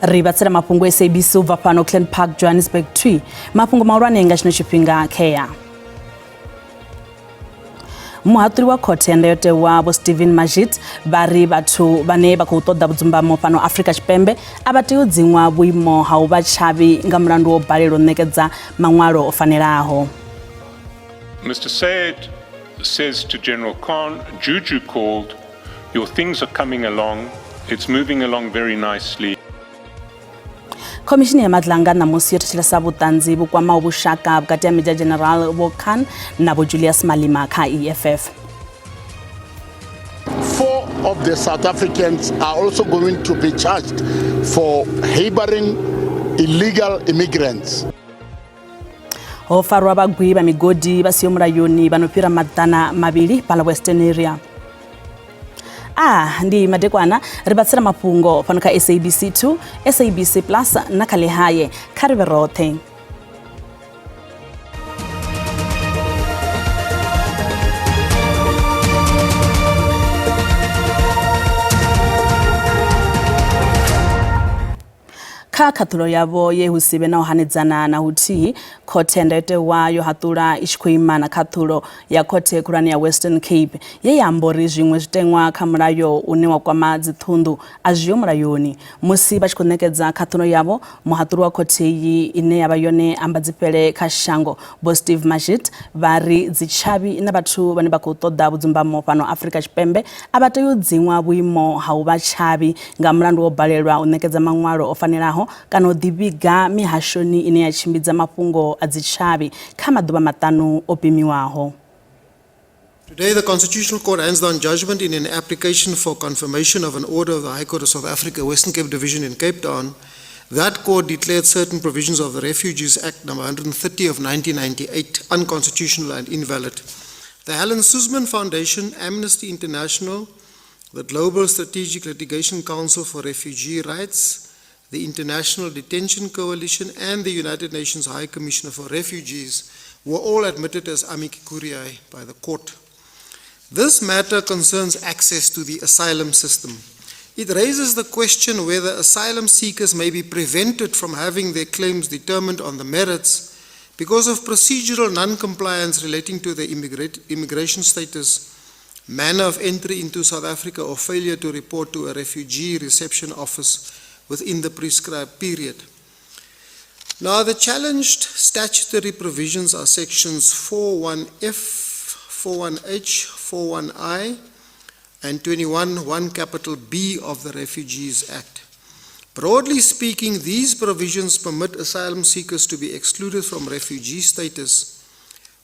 Ri vhatsela mafhungo SABC u bva fhano Auckland Park, Johannesburg 2. Mafhungo mahulwane nga tshino tshifhinga khea. Muhaṱuli wa khothe ya ndayotewa Vho Steven Majiedt vha ri vhathu vhane vha khou ṱoḓa vhudzumbamo fhano Afrika Tshipembe a vha tei u dziṅwa vhuimo ha u vha tshavhi nga mulandu wa u balelwa u ṋekedza maṅwalo o fanelaho. Mr. Sayed says to General Khan, Juju called, your things are coming along, it's moving along very nicely. Khomishini ya Madlanga ṋamusi yo thetshelesa vhuṱanzi vhu kwamaho vhushaka vhukati ha Major General Vho Khan na Vho Julius Malema kha EFF. 4 of the South Africans are also going to be charged for harboring illegal immigrants. Ho farwa vhagwi vha migodi vha siho mulayoni vha no fhira 200 fhaḽa Western area. Ndi madekwana ri vhatsela mafhungo fhano kha SABC 2, SABC Plus na kha Lehae. Kha ri vhe roṱhe. Kha khaṱhulo yavho ye hu si vhe na u hanedzana na huthihi, khothe ya ndayotewa yo haṱula i tshi khou ima na khaṱhulo ya khothe khulwane ya Western Cape ye ya amba uri zwiṅwe zwiteṅwa kha mulayo une wa kwama dziṱhunḓu a zwiho mulayoni. Musi vha tshi khou ṋekedza khaṱhulo yavho, muhaṱuli wa khothe iyi ine ya vha yone ambadzifhele kha shango Vho Steve Majiedt vha ri dzitshavhi na vhathu vhane vha khou ṱoḓa vhudzumbamo fhano Afrika Tshipembe a vha tei u dziṅwa vhuimo ha u vha tshavhi nga mulandu wa u balelwa u ṋekedza maṅwalo o fanelaho kana u ḓivhiga mihashoni ine ya tshimbidza mafhungo a dzitshavhi kha maḓuvha maṱanu o pimiwaho. Today, the Constitutional Court hands down judgment in an application for confirmation of an order of the High Court of South Africa, Western Cape Division in Cape Town. That court declared certain provisions of the Refugees Act number 130 of 1998 unconstitutional and invalid. The Helen Suzman Foundation, Amnesty International, the Global Strategic Litigation Council for Refugee Rights, the International Detention Coalition, and the United Nations High Commissioner for Refugees were all admitted as amici curiae by the court. This matter concerns access to the asylum system. It raises the question whether asylum seekers may be prevented from having their claims determined on the merits because of procedural non-compliance relating to their immigration status, manner of entry into South Africa, or failure to report to a refugee reception office within the prescribed period. Now, the challenged statutory provisions are sections 41F, 41H, 41I, and 21(1) capital B of the Refugees Act. Broadly speaking, these provisions permit asylum seekers to be excluded from refugee status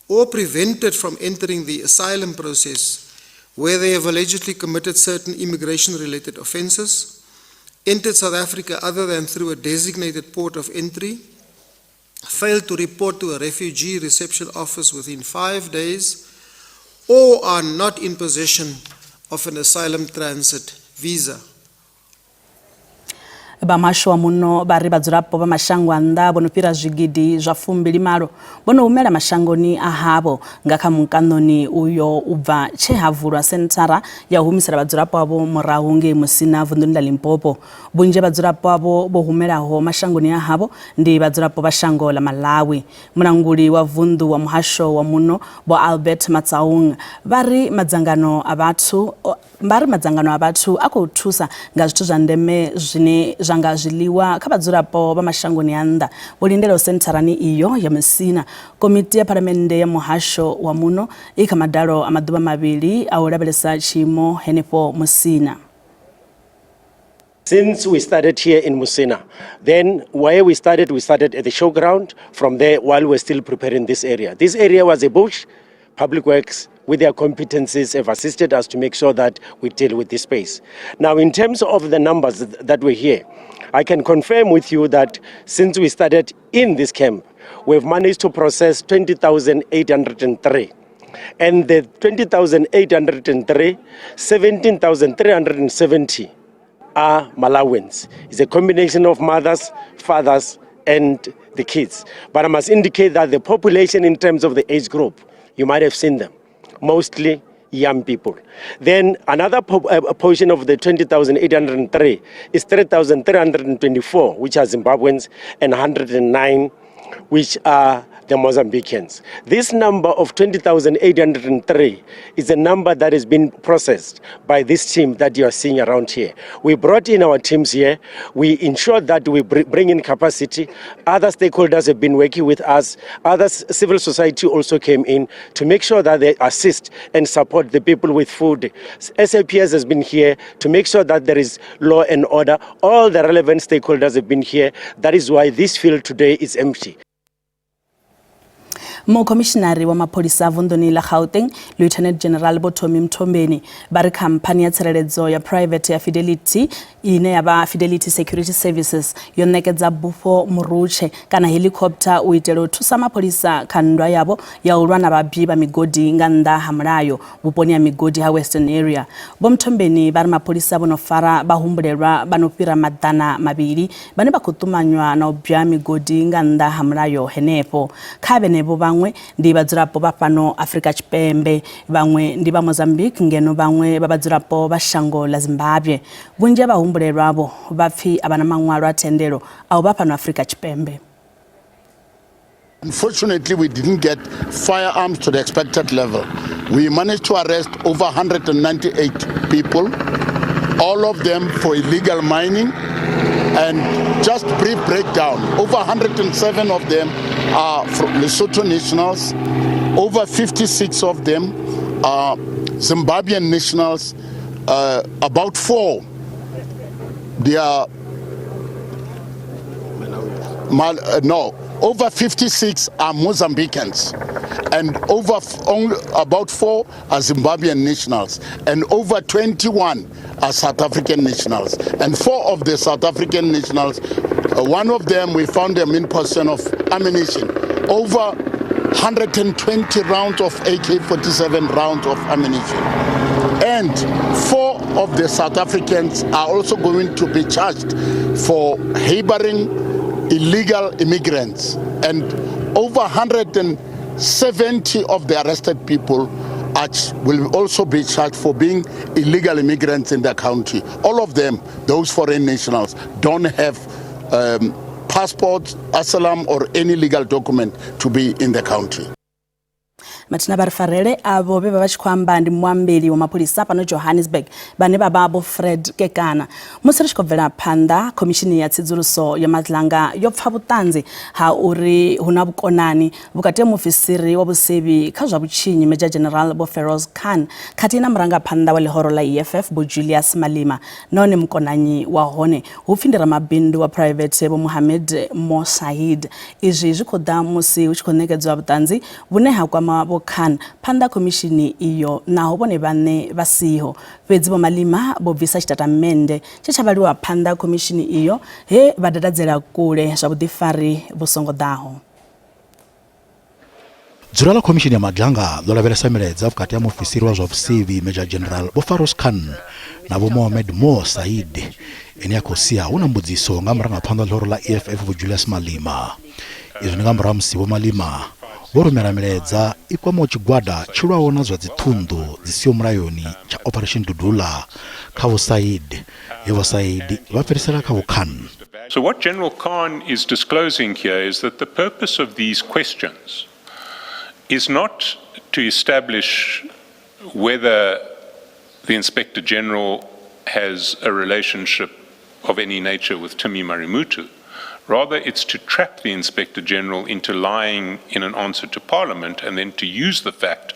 or prevented from entering the asylum process where they have allegedly committed certain immigration-related offenses, entered South Africa other than through a designated port of entry, failed to report to a refugee reception office within 5 days, or are not in possession of an asylum transit visa. Vha muhasho wa muno vha ri vhadzulapo vha mashango a nnḓa vho no fhira zwigidi zwa 28 vho no humela mashangoni a havho nga kha mukanoni uyo u bva tshe ha vulwa senthara ya u humisela vhadzulapo avho murahu ngei Musina vunḓuni ḽa Limpopo. Vhunzhi ha vhadzulapo avho vho humelaho mashangoni a havho ndi vhadzulapo vha shango ḽa Malawi. Mulanguli wa vunḓu wa muhasho wa muno Vho Albert Matsaung vha ri madzangano a vhathu Vha ri madzangano a vhathu a khou thusa nga zwithu zwa ndeme zwine zwa nga zwiḽiwa kha vhadzulapo vha mashangoni a nnḓa vho lindelaho sentharani iyo ya Musina. Komiti ya Phalamennde ya Muhasho wa Muno i kha madalo a maḓuvha mavhili a u lavhelesa tshiimo henefho Musina. Since we started here in Musina, then where we started at the showground. From there, while we're still preparing this area. This area was a bush. Public Works, with their competencies, have assisted us to make sure that we deal with this space. Now, in terms of the numbers that were here, I can confirm with you that since we started in this camp, we've managed to process 20,803. And the 20,803, 17,370 are Malawians. It's a combination of mothers, fathers, and the kids. But I must indicate that the population in terms of the age group, you might have seen them, mostly young people. Then another portion of the 20,803 is 3,324, which are Zimbabweans, and 109, which are the Mozambicans. This number of 20,803 is a number that has been processed by this team that you are seeing around here. We brought in our teams here. We ensured that we bring in capacity. Other stakeholders have been working with us. Other civil society also came in to make sure that they assist and support the people with food. SAPS has been here to make sure that there is law and order. All the relevant stakeholders have been here. That is why this field today is empty. Mukhomishinari wa mapholisa vunḓuni ḽa Gauteng, Lieutenant General Vho Tommy Mthombeni, vha ri khamphani ya tsireledzo ya private ya Fidelity ine ya vha Fidelity Security Services yo ṋekedza bufho murutshe kana helicopter u itela u thusa mapholisa kha nndwa yavho ya u lwa na vhabyi vha migodi nga nnḓa ha mulayo vhuponi ha migodi ha Western Area. Vho Mthombeni vha ri mapholisa vho no fara vhahumbulelwa vha no fhira 200 vhane vha khou ṱumanywa na u bya migodi nga nnḓa ha mulayo henefho. Kha vhenevho vhaṅwe ndi vhadzulapo vha fhano Afrika Tshipembe, vhaṅwe ndi vha Mozambique, ngeno vhaṅwe vha vhadzulapo vha shango ḽa Zimbabwe. Vhunzhi ha vhahumbulelwa vha pfi a vha na maṅwalo a thendelo a u vha fhano Afrika Tshipembe. Unfortunately, we didn't get firearms to the expected level. We managed to arrest over 198 people, all of them for illegal mining. And just brief breakdown, over 107 of them are from Lesotho nationals, over 56 of them are Zimbabwean nationals, about 4, they are, no, over 56 are Mozambicans, and over only about 4 are Zimbabwean nationals, and over 21 are South African nationals. And 4 of the South African nationals, one of them, we found them in possession of ammunition, over 120 rounds of AK-47 rounds of ammunition. And 4 of the South Africans are also going to be charged for harboring illegal immigrants, and over 170 of the arrested people will also be charged for being illegal immigrants in the country. All of them, those foreign nationals, don't have passports, asylum, or any legal document to be in the country. Mathina vha ri farele avho vhe vha vha tshi khou amba ndi muambeli wa mapholisa fhano Johannesburg vhane vha vha Vho Fred Kekana. Musi ri tshi khou bvela phanḓa, khomishini ya tsedzuluso ya Madlanga yo pfa vhuṱanzi ha uri hu na vhukonani vhukati ha muofisiri wa vhusevhi kha zwa vhutshinyi Major General Vho Feroz Khan khathihi na murangaphanḓa wa ḽihoro ḽa EFF Vho Julius Malema, nahone mukonanyi wa hone hu pfi ndi ramabindu wa private Vho Mohammed Mo Said. Izwi zwi khou ḓa musi hu tshi khou ṋekedzwa vhuṱanzi vhune ha kwama Vho Khan phanḓa khomishini iyo naho vhone vhaṋe vha siho. Fhedzi Vho Malema vho bvisa tshitatamennde tshe tsha vhaliwa phanḓa khomishini iyo he vha dadadzela kule zwa vhuḓifari vhu songo ḓaho. Dzula ḽa khomishini ya Madlanga ḽo lavhelesa milaedza vhukati ha muofisiri wa zwa vhusevhi Major General Vho Feroz Khan na Vho Mohammed Mo Said ine ya khou sia hu na mbudziso nga murangaphanḓa ḽihoro ḽa EFF Vho Julius Malema. Izwi ndi nga murahu ha musi Vho Malema vho rumela milaedza i kwamaho tshigwada tshi lwaho na zwa dziṱhunḓu dzi siho mulayoni tsha Operation Dudula kha Vho Said, he Vho Said vha fhirisela kha Vho Khan. So what General Khan is disclosing here is that the purpose of these questions is not to establish whether the Inspector General has a relationship of any nature with Timmy Marimutu. Rather, it's to trap the Inspector General into lying in an answer to Parliament and then to use the fact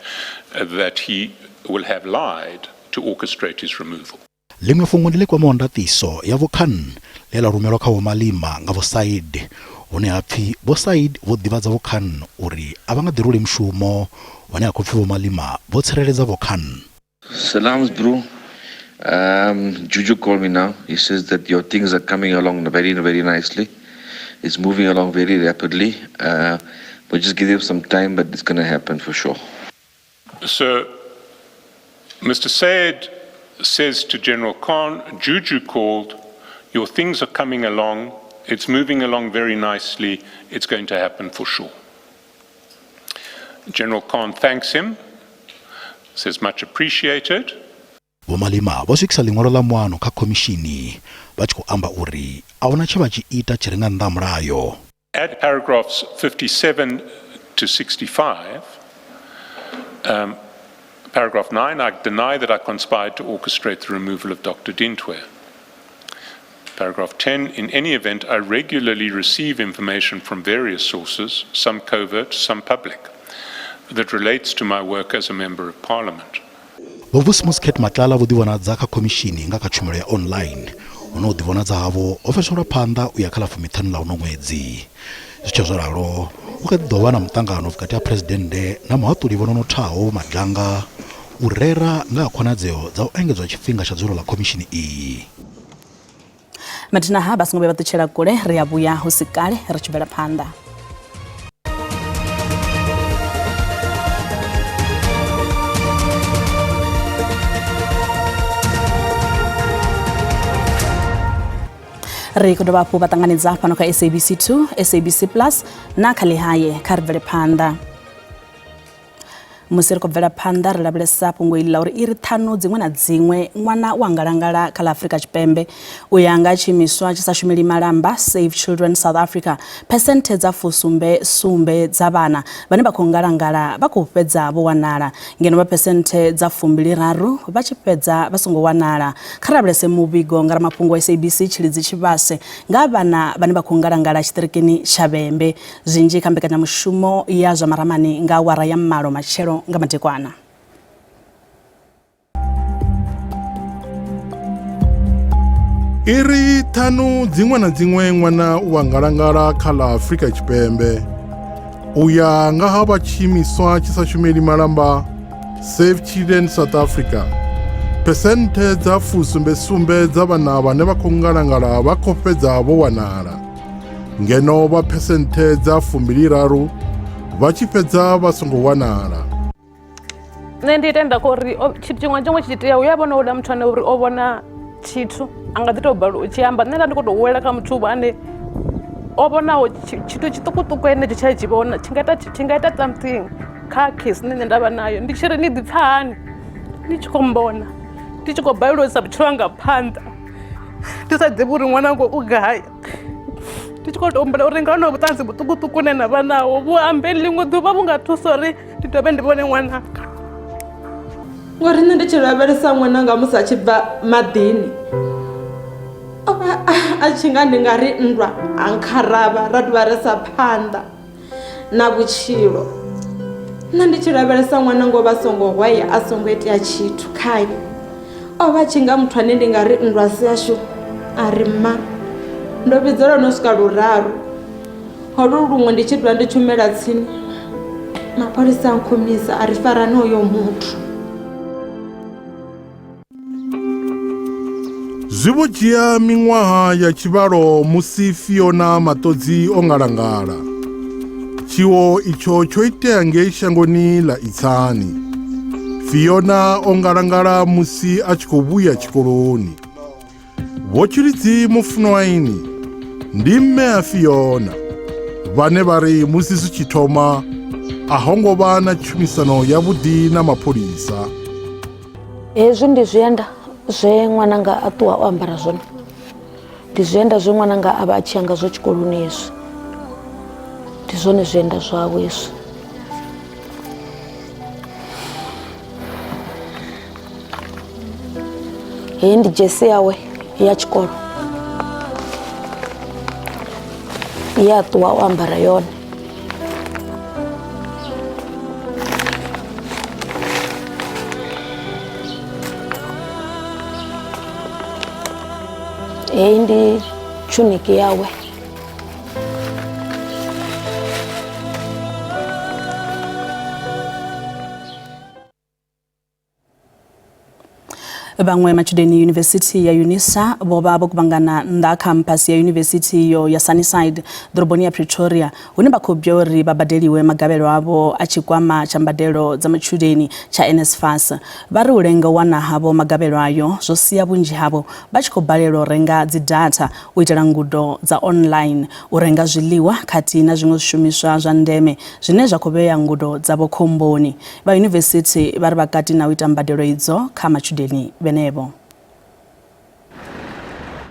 that he will have lied to orchestrate his removal. Ḽiṅwe fhungo ndi ḽi kwamaho ndaṱiso ya Vho Khan ḽe ḽa rumelwa kha Vho Malema nga Vho Said, hune ha pfi Vho Said vho ḓivhadza Vho Khan uri a vha nga ḓi ruli mushumo, hune ha khou pfi Vho Malema vho tsireledza Vho Khan. Salams, bro. Juju called me now. He says that your things are coming along very, very nicely. It's moving along very rapidly. But just give them some time, but it's going to happen for sure. So, Mr. Sayed says to General Khan, Juju called, your things are coming along, it's moving along very nicely, it's going to happen for sure. General Khan thanks him. Says much appreciated. Vho Malema vho swikisa ḽiṅwalo ḽa muano kha khomishini vha tshi khou amba uri a huna tshe vha tshi ita tshi re nga nnḓa ha mulayo. At paragraphs 57 to 65, paragraph 9, I deny that I conspired to orchestrate the removal of Dr. Dintwe. Paragraph 10, in any event, I regularly receive information from various sources, some covert, some public, that relates to my work as a member of parliament. Vho Vusimuzi Cat Matlala vho ḓivhonadza kha khomishini nga kha tshumelo ya online. Huno u ḓivhonadza havho ho fhedzishelwa phanḓa u ya kha ḽa 15 ḽa uno ṅwedzi. Zwi tshe zwo ralo, hu kha ḓi ḓo vha na muṱangano vhukati ha Phresidennde na muhaṱuli vho nonothaho Vho Madlanga u rera nga ha khonadzeo dza u engedzwa tshifhinga tsha dzulo ḽa khomishini iyi. Mathina ha vha songo vhuya vha ṱutshela kule, ri a vhuya hu si kale ri tshi bvela phanḓa. Ri khou dovha hafhu vha ṱanganedza fhano kha SABC 2, SABC Plus na kha Ḽihaye. Kha ri bvele phanḓa. Musi ri khou bvela phanḓa ri lavhelesa fhungo iḽi ḽa uri iri ṱhanu dziṅwe na dziṅwe ṅwana u a ngalangala kha ḽa Afrika Tshipembe. U ya nga tshiimiswa tshi sa shumeli malamba Save Children South Africa, phesenthe dza 77 dza vhana vhane vha khou ngalangala vha khou fhedza vho wanala, ngeno vha phesenthe dza 23 vha tshi fhedza vha songo wanala. Kha ri lavhelese muvhigo nga ramafhungo wa SABC Tshilidzi Tshivhase nga vhana vhane vha khou ngalangala tshiṱirikini tsha Vhembe. Zwinzhi kha mbekanyamushumo ya zwa maramani nga awara ya malo matshelo nga madekwana. Iri ṱhanu dziṅwe na dziṅwe ṅwana u a ngalangala kha ḽa Afrika Tshipembe. U ya nga ha vha tshiimiswa tshi sa shumeli malamba Save Children South Africa, phesenthe dza 77 dza vhana vhane vha khou ngalangala vha khou fhedza vho wanala. Ngeno vha phesenthe dza 23 vha tshi fhedza vha songo wanala. Nṋe ndi tenda kha uri tshithu tshiṅwe na tshiṅwe tshi itea hu ya vhona houḽa muthu ane uri o vhona tshithu a nga ḓi tou balelwa u tshi amba. Nṋe nda ndi khou tou huwelela kha muthu ane o vhonaho tshithu tshiṱukuṱuku henetsho tshe a tshi vhona tshi nga ita tshi nga ita something kha case ine nṋe nda vha nayo. Ndi tshi ri ni ḓi pfha hani ni tshi khou mmbona ndi tshi khou balelwa u isa vhutshilo hanga phanḓa ndi sa ḓivhi uri ṅwananga u gai. Ndi tshi khou tou humbela uri nga honoho vhuṱanzi vhuṱukuṱuku hune na vha naho vhu ambe ḽiṅwe ḓuvha vhu nga thusa uri ndi dovhe ndi vhone ṅwananga. Ngori nṋe ndi tshi lavhelesa ṅwananga musi a tshi bva maḓini o vha a tshi nga ndi nga ri nndwa a nkharavha ra dovha ra isa phanḓa na vhutshilo. Nṋe ndi tshi lavhelesa ṅwananga o vha a songo hwaya a songo itea tshithu khae o vha tshi nga muthu ane ndi nga ri nndwa si yashu a ri mma ndo vhidzelwa no swika luraru holu luṅwe ndi tshi dovha ndi tshumela tsini mapholisa a nkhumisa a ri farani hoyo muthu. Zwi vho dzhia miṅwaha ya tshivhalo musi Fiona Maṱodzi o ngalangala. Tshiwo itsho tsho itea ngei shangoni ḽa Itsani. Fiona o ngalangala musi a tshi khou vhuya tshikoloni. Vho Tshilidzi Mufunwaini ndi mme a Fiona vhane vha ri musi zwi tshi thoma a ho ngo vha na tshumisano yavhuḓi na mapholisa. Hezwi ndi zwienda zwe ṅwananga a ṱuwa o ambara zwone. Ndi zwienda zwe ṅwananga a vha a tshi ya ngazwo tshikoloni hezwi. Ndi zwone zwienda zwawe hezwi. Heyi ndi dzhesi yawe ya tshikolo ye a ṱuwa o ambara yone. Heyi ndi tshuniki yawe. Vhaṅwe matshudeni yunivesithi ya Unisa vho vha vho kuvhangana nnḓa ha khamphasi ya yunivesithi iyo ya Sunnyside ḓoroboni ya Pretoria hune vha khou bya uri vha badeliwe magavhelo avho a tshikwama tsha mbadelo dza matshudeni tsha NSFAS. Vha ri u lenga u wana havho magavhelo ayo zwo sia vhunzhi havho vha tshi khou balelwa u renga dzi data u itela ngudo dza online, u renga zwiḽiwa khathihi na zwiṅwe zwishumiswa zwa ndeme zwine zwa khou vhea ngudo dzavho khomboni. Vha yunivesithi vha ri vha kati na u ita mbadelo idzo kha matshudeni vhenevho.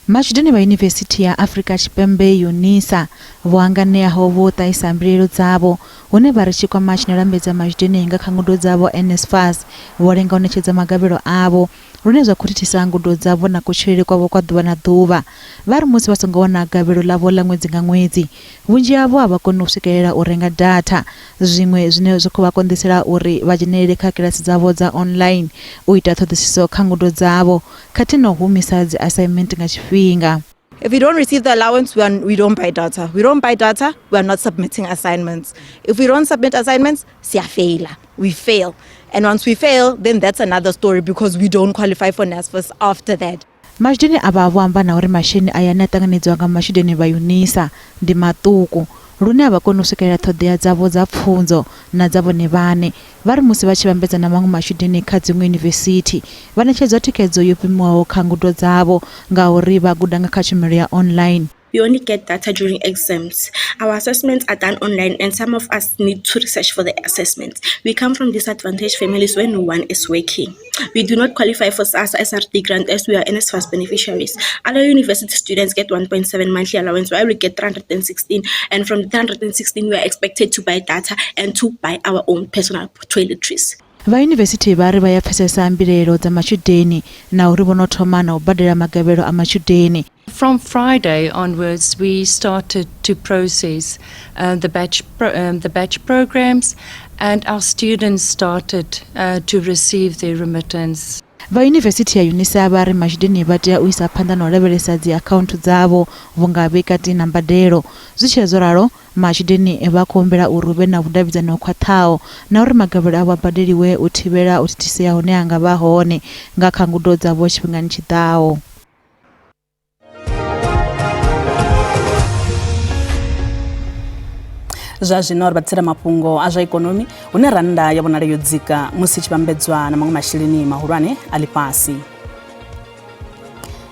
Matshudeni vha Yunivesithi ya Afrika Tshipembe, Unisa, vho hanganeaho vho ṱahisa mbilaelo dzavho hune vha ri tshikwama tshi no lambedza matshudeni nga kha ngudo dzavho NSFAS vho lenga u ṋetshedza magavhelo avho lune zwa khou thithisa ngudo dzavho na kutshilele kwavho kwa ḓuvha na ḓuvha. Vha ri musi vha songo wana gavhelo ḽavho ḽa ṅwedzi nga ṅwedzi, vhunzhi havho a vha koni u swikelela u renga data, zwiṅwe zwine zwa khou vha konḓisela uri vha dzhenelele kha kilasi dzavho dza online, u ita ṱhoḓisiso kha ngudo dzavho khathihi na u humisa dzi assignment nga tshifhinga. If we don't receive the allowance, we, are, we don't buy data. We don't buy data, we are not submitting assignments. If we don't submit assignments, siya We fail. And once we fail, then that's another story because we don't qualify for NSFAS after that. Matshudeni avha vho amba na uri masheleni aya ane a ṱanganedziwa nga matshudeni vha Unisa ndi maṱuku lune a vha koni u swikelela ṱhoḓea dzavho dza pfunzo na dza vhone vhaṋe. Vha ri musi vha tshi vhambedza na maṅwe matshudeni kha dziṅwe yunivesithi, vha ṋetshedzwa thikhedzo yo pimiwaho kha ngudo dzavho ngauri vha guda nga kha tshumelo ya online. We only get data during exams. Our assessments are done online and some of us need to research for the assessments. We come from disadvantaged families where no one is working. We do not qualify for SASSA SRD grant as we are NSFAS beneficiaries. Other university students get 1.7 monthly allowance while we get 316, and from the 316 we are expected to buy data and to buy our own personal toiletries. Vha yunivesithi vha ri vha ya pfesesa mbilaelo dza matshudeni na uri vho no thoma na u badela magavhelo a matshudeni. From Friday onwards, we started to process the batch the batch programs, and our students started to receive their remittance. Vha yunivesithi ya Unisa vha ri matshudeni vha tea u isa phanḓa na u lavhelesa dzi akhaunthu dzavho vhunga vhe kati na mbadelo. Zwi tshee zwo ralo, matshudeni vha khou humbela uri hu vhe na vhudavhidzani ho khwaṱhaho na uri magavhelo avho a badeliwe u thivhela u thithisea hune ha nga vha hone nga kha ngudo dzavho tshifhingani tshi ḓaho. Zwa zwino ri vha tsela mafhungo a zwa ikonomi hune rannda ya vhonala yo dzika musi tshi vhambedzwa na maṅwe masheleni mahulwane a ḽifhasi.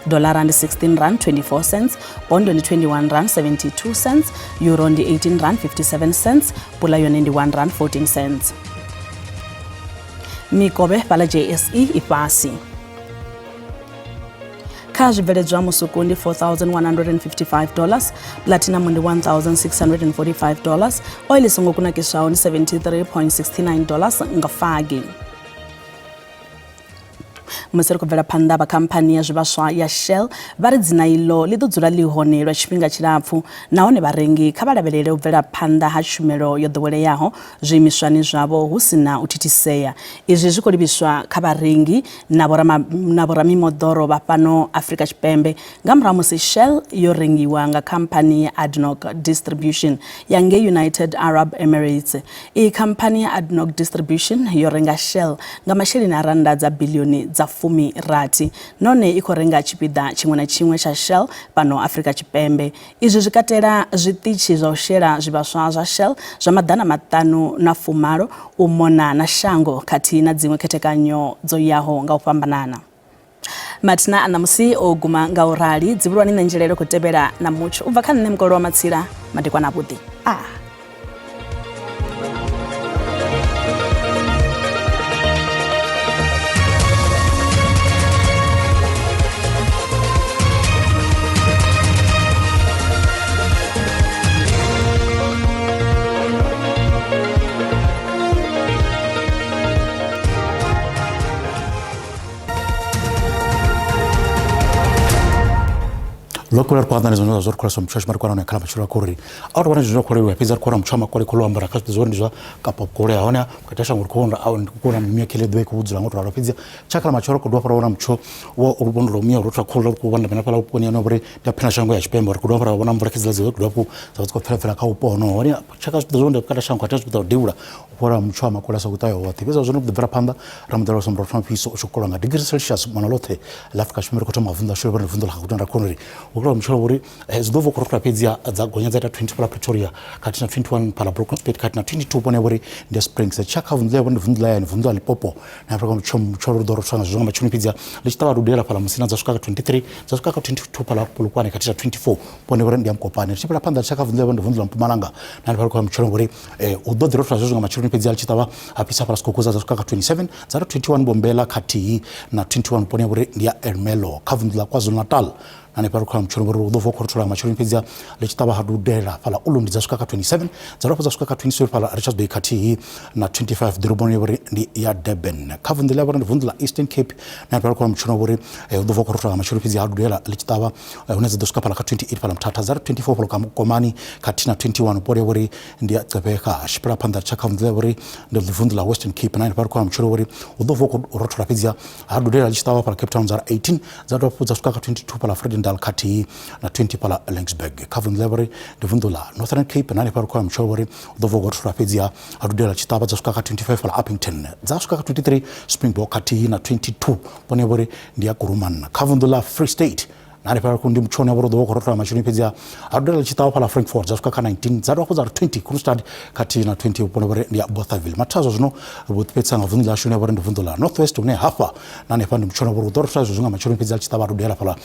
Dollara ndi 16 rand 24 cents, pondo ndi 21 rand 72 cents, euro ndi 18 rand 57 cents, pula yone ndi 1 rand 14 cents. Mikovhe fhaḽa JSE i fhasi. Kha zwibveledzwa musuku ndi 4155 dollars, platinum ndi 1645 dollars, oil i songo kunakiswaho ndi 73.69 dollars nga fagi. Musi ri khou bvela phanḓa, vha khamphani ya zwivhaswa ya Shell vha ri dzina iḽo ḽi ḓo dzula ḽi hone lwa tshifhinga tshilapfu nahone vharengi kha vha lavhelele u bvela phanḓa ha tshumelo yo ḓoweleaho zwiimiswani zwavho hu si na u thithisea. Izwi zwi khou livhiswa kha vharengi na vhoramimoḓoro vha fhano Afrika Tshipembe nga murahu musi Shell yo rengiwa nga khamphani ya ADNOC Distribution ya ngei United Arab Emirates. Iyi khamphani ya ADNOC Distribution yo renga Shell nga masheleni a rannda dza biḽioni dza 60 nahone i khou renga tshipiḓa tshiṅwe na tshiṅwe tsha Shell fhano Afrika Tshipembe. Izwi zwi katela zwiṱitshi zwa u shela zwivhaswa zwa Shell zwa 518 u mona na shango khathihi na dziṅwe khethekanyo dzo yaho nga u fhambanana. Mathina a ṋamusi o guma nga u rali. Dzivhuluwani nṋe Nzhelele khou tevhela na mutsho u bva kha nṋe Mukolo wa Matsila. Madekwana avhuḓi. Ah. Ḽo kula ri khou anḓana zwine zwa ri khou mutsho washu mara kwana khala matshelo akho uri a uri vhona zwine khou leluwa fhedzi ri khou wana mutsho wa makole khou ambara kha zwithu zwo ndi zwa kapa vhukole hone vhukati ha shango ri khou vhona ndi khou vhona mimuya khele ḓuvha i khou dzula ngo to ralo fhedzi tsha khala matshelo khou dovha vhona mutsho wa luvhondo lwa muya ro thwa khou ri khou vhona mena fhala vhuponi ano uri ndi phina shango ya tshipembe ri khou dovha ra vhona mvula khedzila dzi khou dovha dza dzi khou pfela pfela kha vhupo honoho hone tshaka zwithu zwo ndi vhukati ha shango khathihi zwipiḓa u devhula u fhola mutsho wa makole a sa khou ṱahe hoṱhe fhedzi zwino ḓi bvela phanḓa ra muḓalo wa somboro thoma fhiso u tshi kolwa nga degree celsius mona ḽoṱhe ḽa Afrika Tshipembe ri khou thoma vunḓu ḽashu ḽi vunḓu ḽa Gauteng ra khona uri hu khou mutsho uri zwi ḓo bva khou rothola fhedzi dza gonya dza ita 20 fhala Pretoria khathihi na 21 fhala Bronkhorstspruit khathihi na 22 vhone uri ndi Springs tsha kha vunḓu ḽa ndi vunḓu ḽa yani vunḓu ḽa Limpopo na Afrika mutsho mutsho ri ḓo rothola nga zwinga matsheloni fhedzi ḽi tshi ṱavha dudela fhala Musina dza swika kha 23 dza swika kha 22 fhala Polokwane khathihi na 24 vhone uri ndi ya Mokopane ri tshi fhela phanḓa tsha kha vunḓu ḽa ndi vunḓu ḽa Mpumalanga na hanefha ri khou ya mutsho uri u ḓo ḓi rothola zwezwo nga matsheloni fhedzi ḽi tshi ṱavha ha fhisa fhala Skukuza dza swika kha 27 dza ri 21 Bombela khathihi na 21 vhone uri ndi ya Ermelo kha vunḓu ḽa KwaZulu-Natal na hanefha ri khou ya mutsho uri u ḓo vuwa khou rothola nga matsheloni fhedzi ḽi tshi ṱavha ha dudela fhala Ulundi dza swika kha 27 dza dovha dza swika kha 27 fhala Richards Bay khathihi na 25 ḓoroboni uri ndi ya Durban kha vunḓu ḽa vhone ndi vunḓu ḽa Eastern Cape na hanefha ri khou ya mutsho uri u ḓo vuwa khou rothola nga matsheloni fhedzi ha dudela ḽi tshi ṱavha hune dza ḓo swika fhala kha 28 fhala Mthatha dza ri 24 fhala Komani khathihi na 21 vhuponi uri ndi ya Gqeberha tshi fhela phanḓa tsha kha vunḓu ḽa uri ndi vunḓu ḽa Western Cape na hanefha ri khou ya mutsho uri u ḓo vuwa khou rothola fhedzi ha dudela ḽi tshi ṱavha fhala Cape Town dza ri 18 dza dovha hafhu dza swika kha 22 fhala Vredendal khathihi na 20 fhala Laingsburg kha vunḓu ḽa uri ndi vunḓu ḽa Northern Cape na hanefha ri khou ya mutsho uri u ḓo vuwa khou rothola fhedzi ha dudela tshi ṱavha dza swika kha 25 fhala Upington dza swika kha 23 Springbok khathihi na 22 vhone vhori ndi ya Kuruman kha vunḓu ḽa Free State na hanefha ndi mutshoni wa ḓo vha khou rothola matsheloni fhedzi ha dudela tshi ṱavha fhala Frankfurt dza swika kha 19 dza dovha hafhu dza ri 20 Kroonstad khathihi na 20 vhuponi vhori ndi ya Bothaville mathazwa zwino vho fhedzisa nga vunḓu ḽashu vhori ndi vunḓu ḽa North West hune hafha na hanefha ndi mutshoni vhori u ḓo rothola zwezwi nga matsheloni fhedzi a tshi ṱavha dudela fhala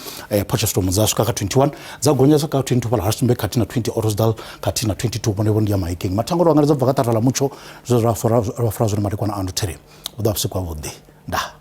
Potchefstroom dza swika kha 21 dza gonya swika kha 22 fhala Rustenburg khathihi na 20 Ottosdal khathihi na 22 vhuponi vhori ndi ya Mahikeng mathango ro angaredza bva kha ṱaraṱa ḽa mutsho zwe zwa fura zwone madekwana a ndo there vhu ḓo vha vhusiku havhuḓi ndaa.